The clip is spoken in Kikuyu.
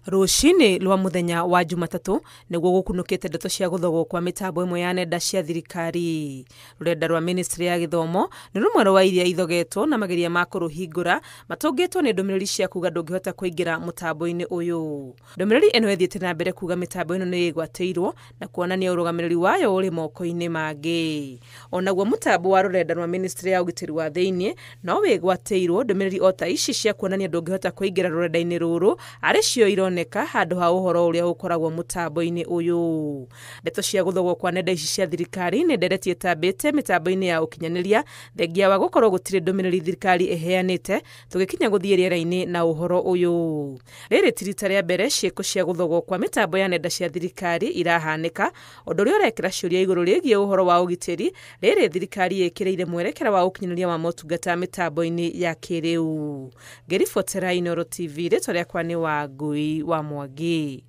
Rũcinĩ rwa mũthenya wa Jumatatũ nĩguo gũkunũkĩte ndeto cia gũthogwo kwa mĩtambo ĩmwe ya nenda cia thirikari. Rũrenda rwa ministry ya gĩthomo nĩ rũmwe rwa iria ithogetwo na mageria ma kũrũhingũra matũngĩtwo nĩ ndũmĩrĩri cia kuga ndũngĩhota kũingĩra mũtambo-inĩ ũyũ. Ndũmĩrĩri ĩno ĩthiĩte na mbere kuga mĩtambo ĩno nĩ ĩgwatĩirwo na kuonania ũrũgamĩrĩri wayo ũrĩ moko-inĩ mangĩ. Onaguo mũtambo wa rũrenda rwa ministry ya ũgitĩri wa thĩinĩ no wĩgwatĩirwo ndũmĩrĩri o ta ici cia kuonania ndũngĩhota kũingĩra rũrenda-inĩ rũrũ arĩ cio ironeka handũ ha ũhoro ũrĩa ũkoragwo mũtambo-inĩ ũyũ. Ndeto cia gũthogwo kwa nenda ici cia thirikari nĩ ndereti ĩtambĩte mĩtambo-inĩ ya ũkinyanĩria thengia wa gũkorwo gũtirĩ ndũmĩrĩri thirikari ĩheanĩte tũgĩkinya gũthiĩ rĩera-inĩ na ũhoro ũyũ. Rĩrĩ ti rita rĩa mbere ciĩko cia gũthogwo kwa mĩtambo ya nenda cia thirikari irahanĩka, ũndũ ũrĩa ũrekĩra ciũria igũrũ rĩgiĩ ũhoro wa ũgitĩri rĩrĩ thirikari ĩkĩrĩire mwerekera wa ũkinyanĩria wa motungata mĩtambo-inĩ ya kĩrĩu. Ngĩribotera Inooro TV, rĩtwa rĩakwa nĩ Wangui wa Mwangi.